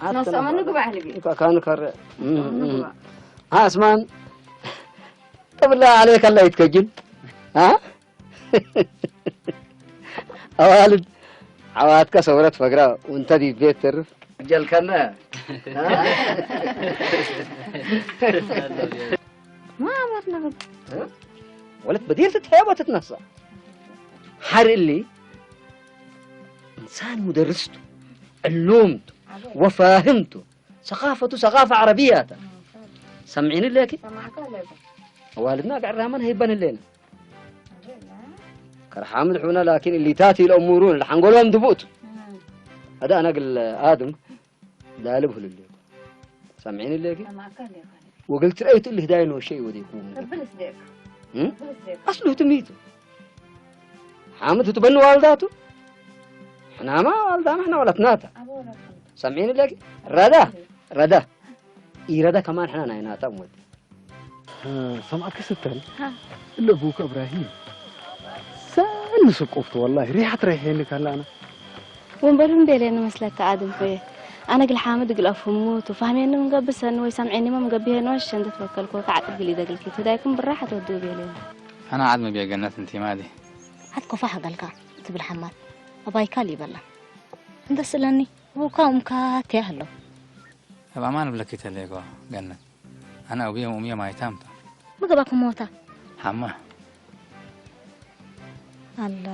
ኣትከነ ንግባዕ ልቢ። ካን ከረ ኣስማን ጠብላ عليك الله يتكجل ها ኣዋልድ ዓዋትካ ሰውረት ፈግራ ወንተ ዲቤት ተርፍ ጀልከነ ما عمرنا بد ወለት በዲር ትትሐቦ ትትነሳ حر اللي إنسان مدرستو علومتو وفاهمتو ثقافتو ثقافة عربية سمعيني ليكي أوالدنا قاعد رامان هيبان الليلة كرحام الحونا لكن اللي تاتي الأمورون الحنقولهم دبوت هذا أنا قل آدم دالب هلو الليل سمعيني ليكي وقلت رأيت اللي هداي نوشي وديكو أصله تميتو ሓመድ ትበኒ ዋልዳቱ ሕናማ ዋልዳና ሕና ወላትናታ ሰምዒኒ ለኪ ረዳ ረዳ ኢረዳ ከማን ሕና ናይ ናታ ሞት ሰማዕኪ ስተን እለ ቡከ እብራሂም ሰኒ ስቆፍቱ ወላሂ ሪሓት ረይሐኒ ካላና ወንበሩ እንዴ ለኒ መስለካ ኣድም ሆየ ኣነ ግል ሓመድ ግል ኣፉሙ ቱ ፋህሜኒ ምገብሰኒ ወይ ሰምዒኒ ምገብሄኒ ወሸ እንደ ተወከልኩ ከዓጥብ ግል ይደግልኪ ትዳይኩም ብራሓት ወዱ ቤለኒ ኣነ ዓድ መብያ ገነት እንቲማ ዲ። ዓድ ኮፋሕ ገልካ ትብል ሓማት ኣባይካ ሊበላ እንተ ስለኒ ቡካ ኡምካ ትያ ኣሎ። ኣብ ኣማን ብለኪ ተለይኮ ገነት ኣነ ኣብዮም ኡምዮም ኣይታምታ። ምገባኩም ሞታ። ሓማ። ኣላ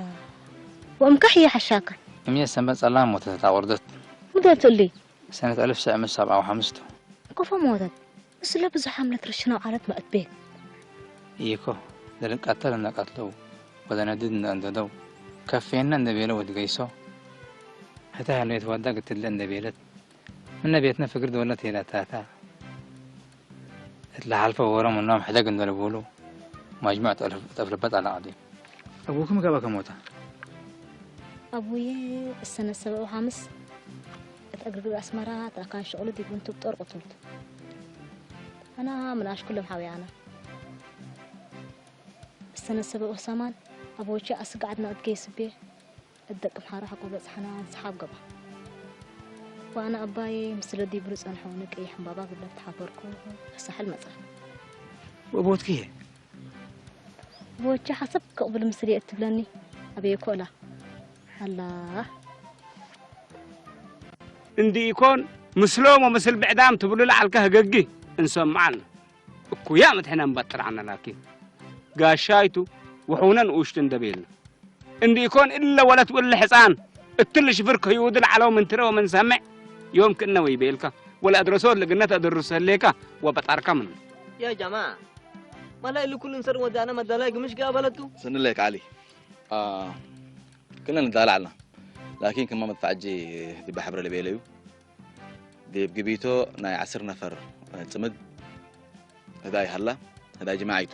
ወእምካ ሕየ ሓሻካ። እምየ ሰንበት ጸላም ሞተት ኣወርደት። ምደት እሊ። ሰነት ኣልፍ ሽዕ ምስ ሰብዓ ወሓምስቱ። ኮፎ ሞተት። እስለ ብዙሕ ኣምለት ርሽነው ዓለት መእትቤት። ኢኮ ለልቃተል እነቀትለው ወለነድድ እነእንደደው ከፌነ እንደቤለ ወድገይሶ ህተ ህልሜት ወዳ ግትለ እንደቤለት ምነ ቤትነ ፍግር ደወለት የላታታ እት ለሓልፈ ወረ ምኖም ሕደግ እንደልቡሉ ማጅሙዕ ጠፍልበት ኣለ ዓዲ። ኣቡክም ከበ ከሞታ? ኣቡየ እሰነ ሰበኡ ሓምስ እት እግርግር ኣስመራ ተኣካን ሽቕሉ ዲጉንቱ ብጦር ቅቱልቱ። ኣና ምናሽ ኩሎም ሓውያና እሰነ ሰበኡ ሰማን ኣቦቼ ኣስጋዕድና እትገይስቤ እደቅም ሓራ ሓቆ በጽሓና ሰሓብ ገባ። ወኣነ ኣባይ ምስለ ዲብሩ ጸንሖ ንቀይሕ ዕምባባ ግብለት ተሓፈርኩ። ኣሳሕል መጻ። ወቦትክየ ቦቼ ሓሰብ ክቕብል ምስል እትብለኒ ኣበየ ኮላ ኣላ እንዲ ኢኮን ምስሎም ወምስል ብዕዳም ትብሉ ለዓልከ ህገጊ እንሰምዓልና። እኩያ ምትሕነ እምበጥር ዓነ ላኪን ጋሻይቱ ውሑነ ንኡሽቱ እንደቤልና እንዲኢኮን እለ ወለት ውለ ሕፃን እትል ሽፍር ከይውድል ዓለው ምንትረ ወመንሰምዕ ዮም ክእነ ወይቤልካ ወለአድረሶ ልግነት አድርሰሌካ ወበጣርካ ምን يا جماعة ما لا إلو كل نصر ودانا ما دلاي قمش قابلتو سنلك علي آه كنا ندالعنا لكن كما مدفعجي دي بحبر اللي بيليو دي بقبيتو ناي عسر نفر ጽምድ ህዳይ ሃላ ህዳይ ጅማዒቱ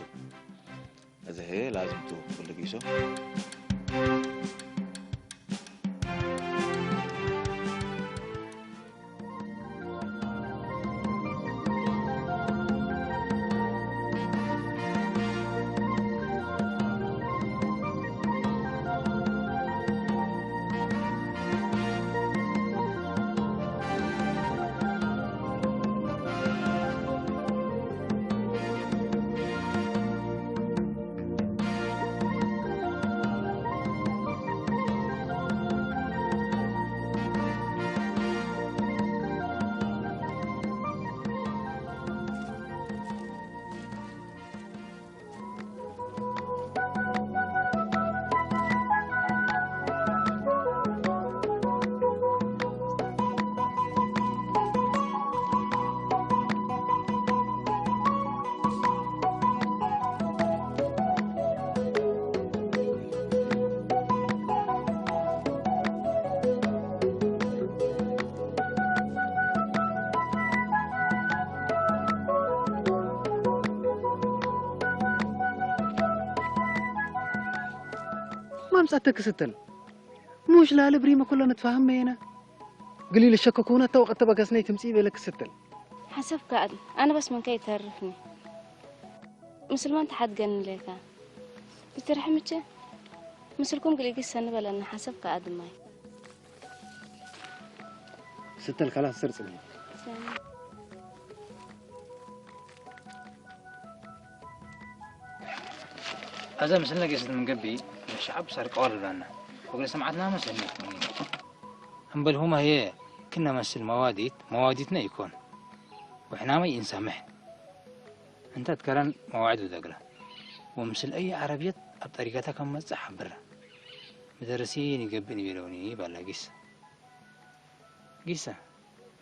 እዚ ላዝምቱ ኩሉ ጊሶ ማምጻተ ክስተል ሙሽ ላለ ብሪመ ኩሎ ንትፋህም መየና ግሊል ሸከ ኩነ ተወቀተ በገስነይ ትምጺ ቤለ ክስተል ሓሰብ ከኣል ኣነ በስ መንከ ይተርፍኒ ምስልማን ተሓድገኒ ለካ ብትርሕምቸ ምስልኩም ግሊጊስ ሰኒ በለና ሓሰብ ከኣ ድማይ ست الكلام سرت مني. أزا مثلنا قصة من قبي، الشعب صار قوال لنا. وقال سمعتنا ما سمعت مني. هم بل هم هي، كنا مثل مواديت، مواديتنا يكون. وإحنا ما ينسامح. أنت تكرن موعد ودقلة. ومثل أي عربية، أبطريقتها كم مزح برا. مدرسين يقبل يبيلوني، بالا قصة. قصة.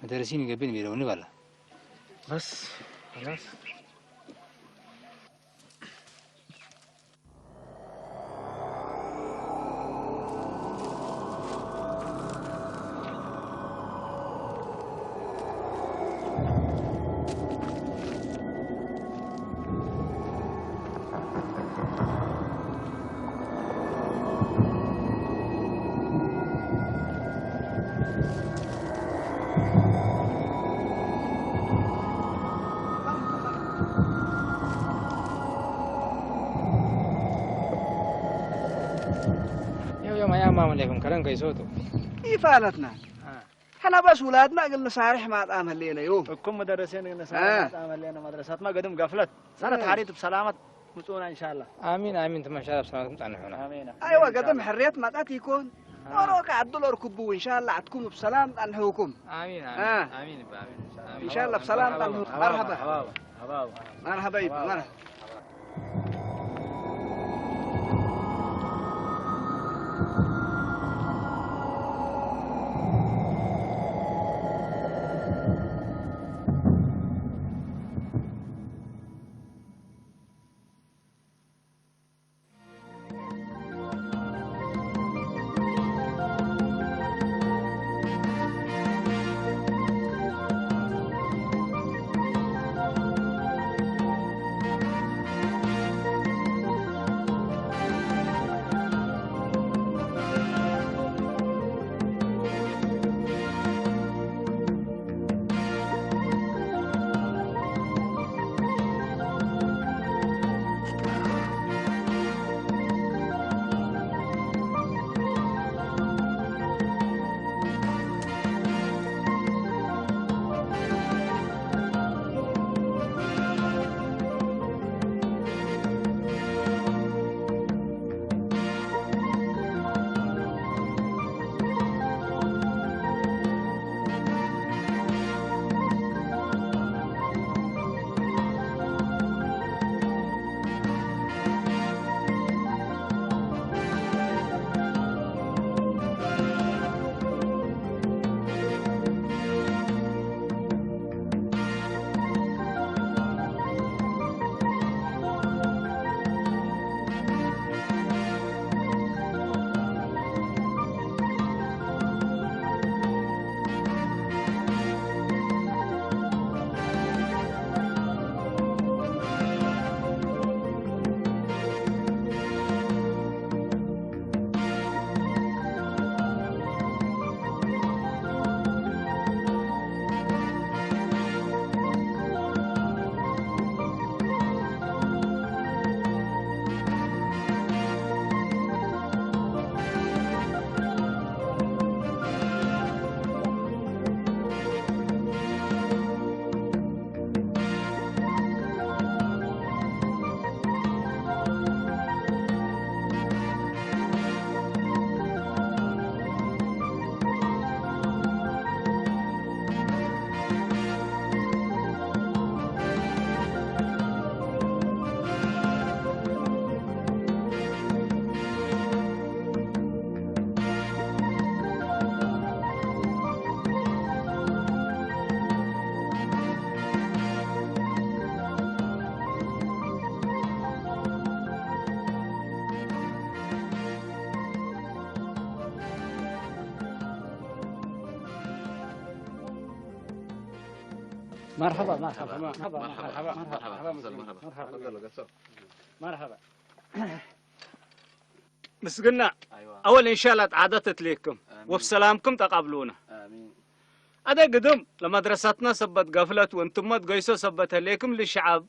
مدرسين يقبل يبيلوني، بالا. بس، خلاص. يوم يوم أيام ما مليكم كلام كيسوتو. كيف حالتنا؟ آه. حنا بس ولادنا قلنا سارح ما طعم هلينا يوم. حكم مدرسين قلنا سارح آه. ما طعم هلينا مدرسات ما قدم قفلت. سنة آه. حريت بسلامة متونا إن شاء الله. آمين، آمين. تم إن شاء الله بسلامة متونا هنا. آمين. أيوة، إن شاء قدم الله. حريت ما تأتيكون. آه. ورو كعدل أركبو إن شاء الله عندكم بسلام أنهوكم. آمين، آمين. آه. آمين، إن شاء الله. إن شاء الله بسلام أنهوكم. مرحبا. مرحبا. مرحبا. مرحبا. مرحبا، مرحبا، مرحبا، مرحبا، مرحبا، مرحبا، مرحبا، مرحبا، مرحبا. تفضلوا، قصوا. مرحبا. ምስግና። أيوة. أول إن شاء الله تعادت ليكم. آمين. وبسلامكم تقابلونا. آمين. أدا قدم لمدرستنا سبت قفلت وانتم ما تقيسوا سبت ليكم للشعب.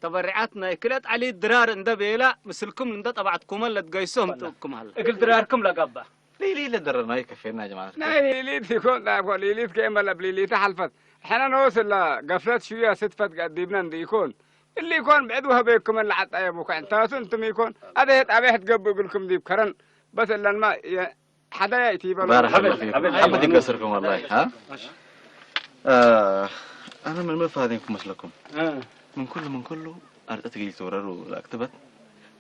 تبرعاتنا كلت علي درار اند بيلا مثلكم اند طبعتكم اللي تقيسوهم تقوم هلا. أقل دراركم لقبة. ليلي لدرنا يكفينا يا جماعة الخير. ናይ ሊሊት ይኮን ዳኮ ሊሊት ከየመለ ብሊሊት ሓልፈት ሕና ንወስላ ገፍለት ሽያ ስትፈት ገዲብና እንዲ ይኮን እሊ ይኮን ብዕድ ወህበይኩም ለዓጣየ ቡካ እንታሱ እንትም ይኮን ኣደ ጣቤ ሕትገብእ እግልኩም ዲብ ከረን በተለንማ ሓዳያ እቲ ይበሉ። بارك الله فيكم. حب دي قصركم والله، ها؟ آه، أنا من ما فاهمكم مثلكم. من كل، من كل أرض تجي تورروا الأكتبات.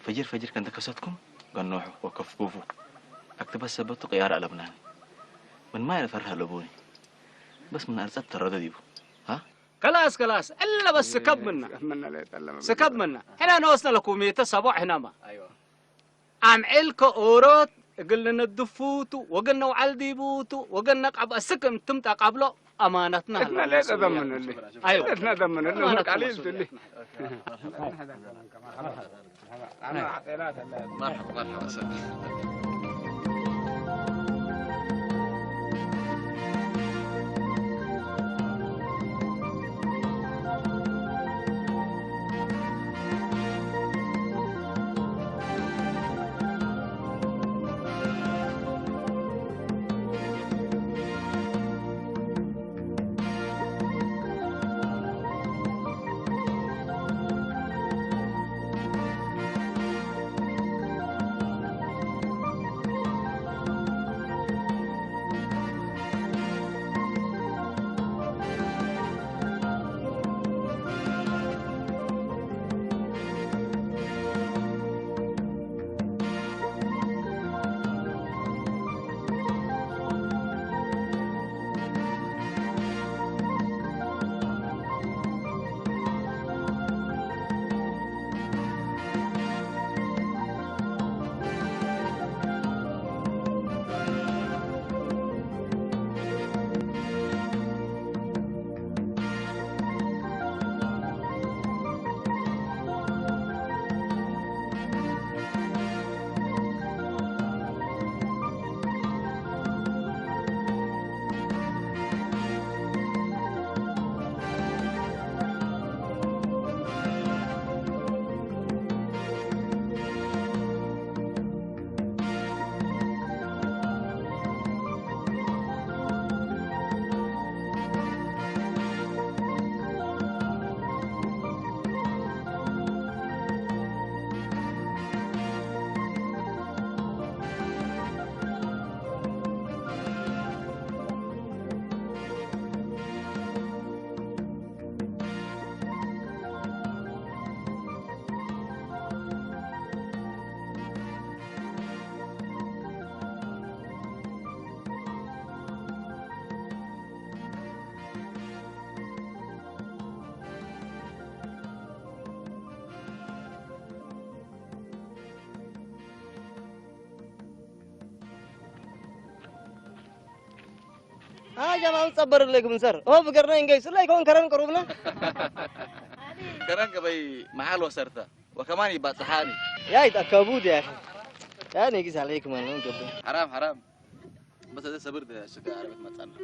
فجر، فجر كان تكسرتكم، قنوحوا وكفكوفوا. أكتبات سبتوا قيار على بناني. من ما يفرح لبوني. بس من أرض ترى ديبو. ها؟ ከላስ ከላስ እለ በስ ስከብ ምና ስከብ ምና ሕና ንወስነ ለኩሚተ ሰቦዕ ሕናማ ኣምዕል ከኦሮት እግል ንነድፉቱ ወገን ነውዓል ዲቡቱ ወገን ነቃብ እስክ እንትምጣ ቃብሎ ኣማናትና እትና ሌጠ ዘምንል እትና ዘምንል ቃሊል ትልህ مرحبا مرحبا سلام. ها جماعة صبر لكم سر هو فكرنا إنجاي سلا يكون كرن قروبنا. كرن قبي محل وسرتا وكمان يبقى صحاني. يا يتأكبوا يا أخي. يا نيجي عليكم أنا قبل. حرام حرام. بس هذا صبر ده شكا عربية ما تصنع.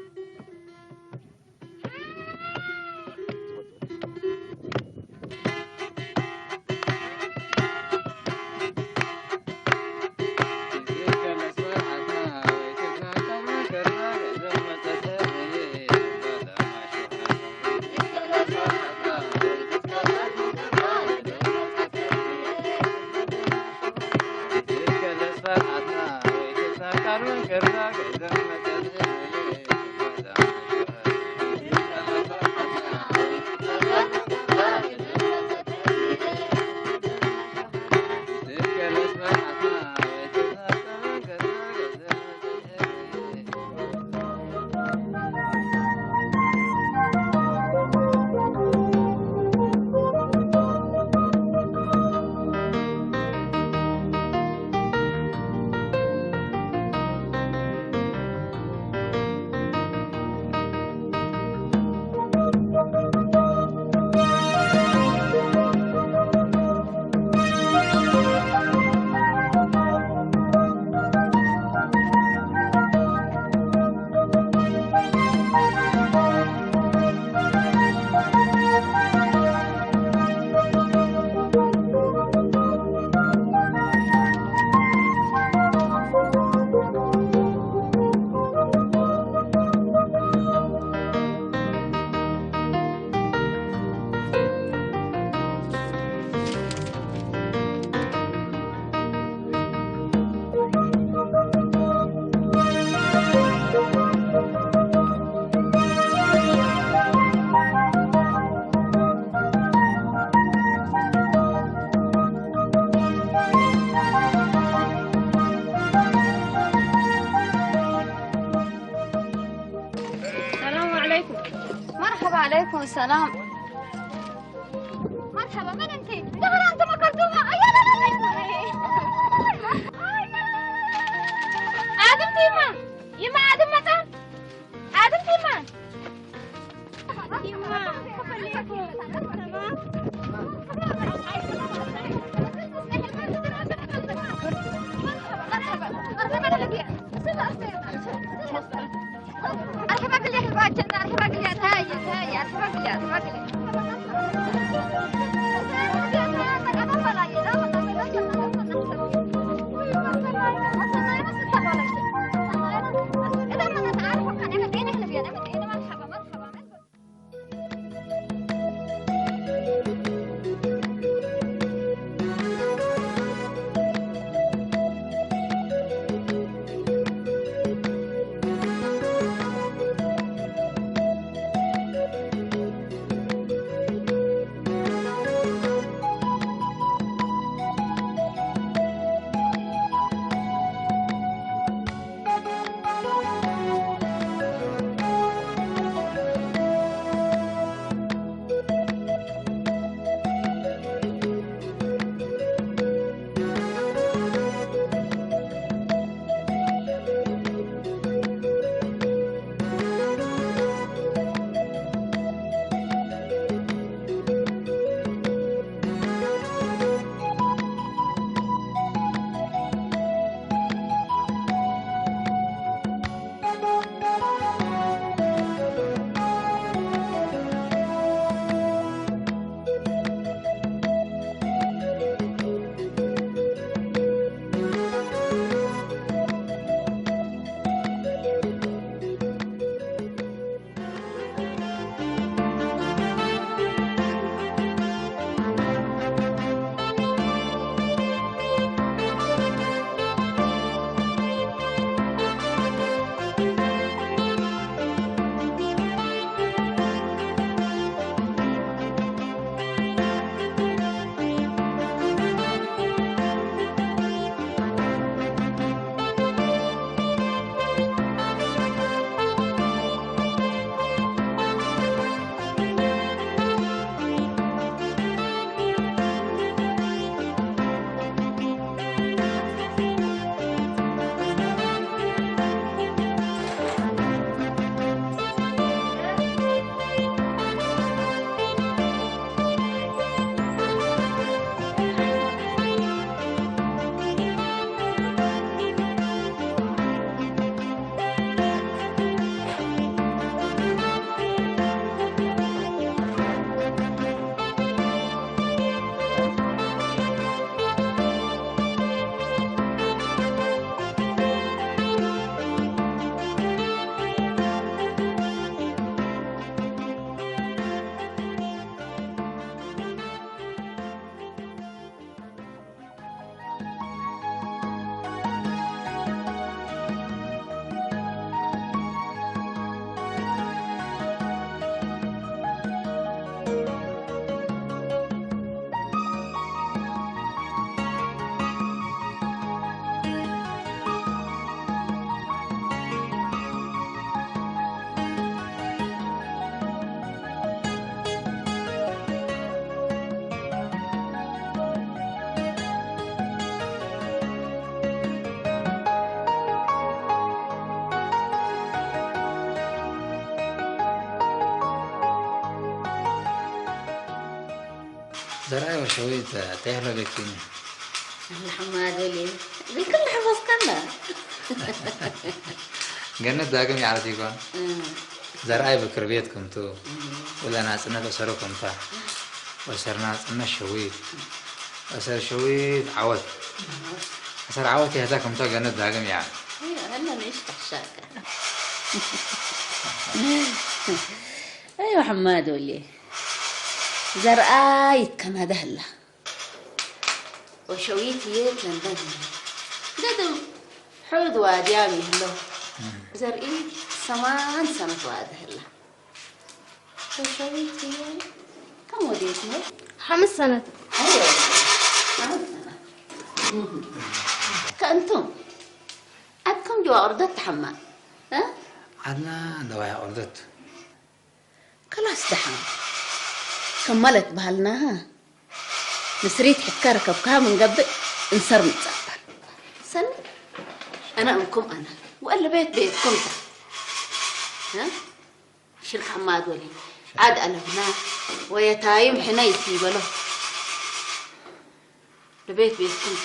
مرحبا، عليكم السلام. مرحبا، من انت؟ دخل انت مكرتومة. أي لا لا لا. آدم تيما. يما آدم متى؟ آدم تيما. يما. مرحبا. مرحبا بالله الباجن، مرحبا بالله، تاي، تاي، مرحبا بالله، مرحبا بالله. ዘርኣይ ወሸዊት እንታይ ኣሎ ቤኪኒ? ኣላ ሓማደሊ ብክል ሕፈስካና። ገነት ዳግም ይዓርፍ ይኮን? እም። ዘርኣይ ብክር ቤት ክምቱ። እም። ወላ ናጽነት ወሰሮ ከምታ። ወሰር ናጽነት ሸዊት። ወሰር ሸዊት ዓወት። ዓወት። ወሰር ዓወት የህታ ከምታ ገነት ዳግም ይዓርፍ። እይ፣ ኣላ ንእሽቶ ክሻካ። ኣይዋ ሓማደሊ። ዘርኣይ ይከናዳ ህላ። ወሸዊት የት ለንደን። ገድም ሕድ ዋድያም ይህሎ። ዘርኢ ሰማን ሰነት ዋድህላ። ወሸዊት እየ። ከም ወዴት ነው? ሓምስ ሰነት። ኣይወ፣ ሓምስ ሰነት። ከእንቱም፣ ኣብ ከም ጅዋ ኦርደት ተሓማ። እ? ዓድና እንደዋያ ኦርደት። ከላስ ደሓን ከም ማለት በሃልና፣ ንስሪት ሕትካ ረከብካ ምንገብእ እንሰር ምጻባል። ሰኒ፣ ኣና እንኩም ኣና፣ ወለ ቤት ቤትኩም ታ። እ? ሽርካ ማት ወሊ፣ ዓድ ኣለብና፣ ወየታይም ሕነ ይትይበሎ። ንቤት ቤትኩም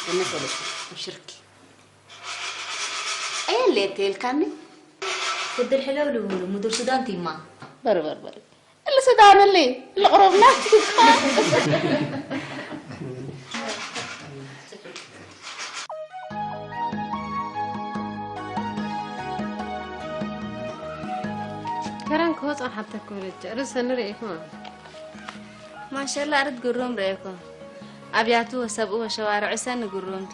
ተነፈለሽ፣ ኣብ ሽርኪ። ኣየን ሌት ተልካኒ? ፍድል ሕለው ልብሉ፣ ምድር ሱዳን ቲማ። በር፣ በር፣ በር። እሊ ሱዳን እሊ፣ እሊ ቅሩብና። ከረን ክወፅኦ ሓተኩ ብለች፣ ርእሰ ንርእይኩም። ማሻላ፣ ኣርት ግሩም ረእኮ። ኣብያቱ ወሰብኡ ወሸዋርዑ ሰኒ ግሩምቱ።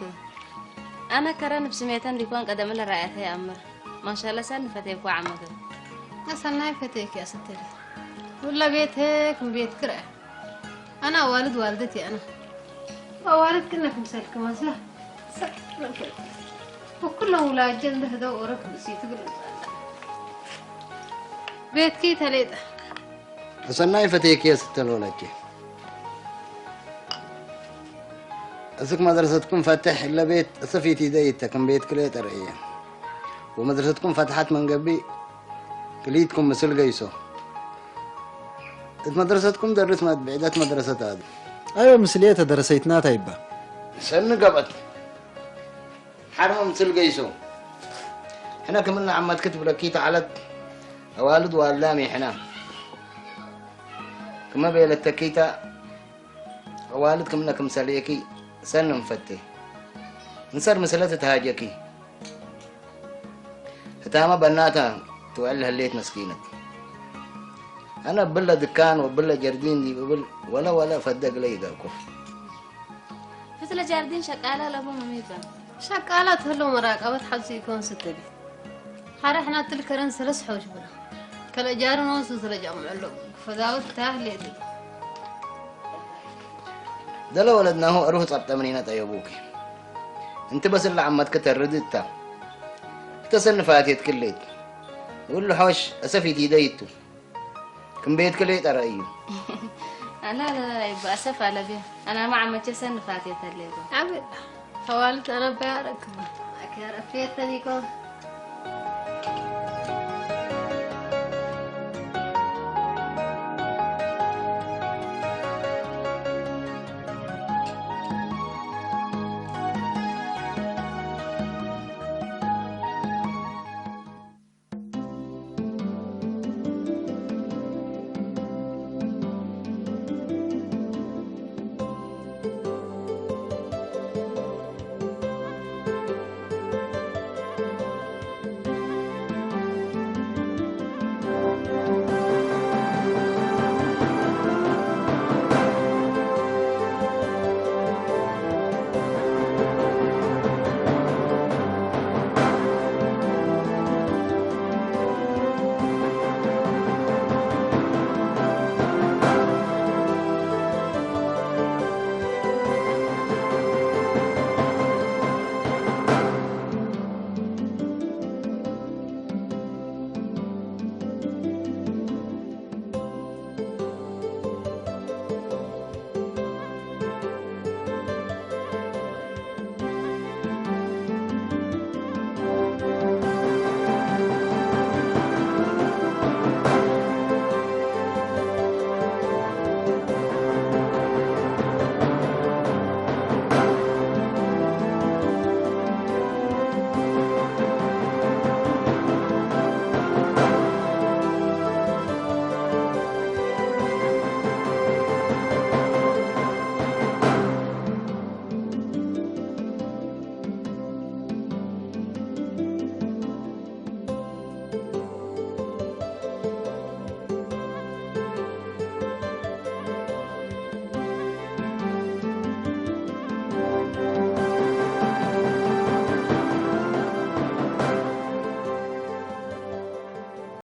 ኣነ ከረን ብስሜተን ዲኮን ቀደም ለራእያተ ይኣምር። ማሻላ፣ ሰኒ ፈተይኩ ዓመቱ። ሰናይ ፈተይኪ ኣስተሊ። ሁላ ቤትክ ቤትክ ርአ። ኣና ዋልድ ዋልደት እየ ኣና። ዋልድ ክነ ክምሰልክ ማስላ። ወኩሎም ውላጀ እንደ ህደው ኦረክ ብሲ ትግል። ቤትኪ ተሌጠ። ሰናይ ፈተይኪ ስተል ወለኪ። እስክ መድረሰትኩም ፈትሕ እለ ቤት እሰፊት ይደይተ ከም ቤት ክሌ ጠርእየ። ወመድረሰትኩም ፈትሐት መንገቢ ክሊትኩም ምስል ገይሶ። እት መድረሰትኩም ደርስ መ-፣ ብዕደት መድረሰት ኣዱ። ኣዮ ምስልየ ተደረሰይትናታ ይባ። ሰኒ ገበት። ሓርሞ ምስል ገይሶ። ሕነ ክምና ዓመት ክትብለኪ ተዓለት ኣዋልድ ዋልዳም ይሕና። ክመ ቤለት ተኪታ ኣዋልድ ክምነ ክምሰልየኪ ሰኒ እንፈቴ። እንሰር ምስለት እትሃጀኪ። ህታመ በናታ ትውዕል ህሌት መስኪነት። ኣነ ብለ ድካን ወብለ ጀርዲን ዲብ እብል ወለ ወለ ፈደግ ለይደርኩ። ፍትለ ጃርዲን ሸቃላ ለቡ መሚባ። ሸቃላ ትህሎ መራቀበት ሓብሲ ይኮን ስትል። ሓረ ሕና ትል ከረን ሰለስ ሐውሽ ብላ። ከለ ጃርን ወንሱ ስለ ጃምዕሎ። ፈዛወት ታህሌት። ደለ ወለድናሁ እሩህ ጸብጠምኒና ጠየቡኪ። እንቲ በስለ ዓመት ከተርድ እታ። እተሰንፋት የትክሌት። ውሉ ሖሽ እሰፊት ይደይቱ። ክም ቤት ክሌ ጠረ እዩ። ኣላ፣ ኣላ፣ ይባ፣ ኣሰፍ ኣለብያ። ኣና ማዕመቸ ሰንፋት የተሌባ። ዓብላ። ተዋልት ኣና ባያረክባ። ኣከረ ፌተኒኮ።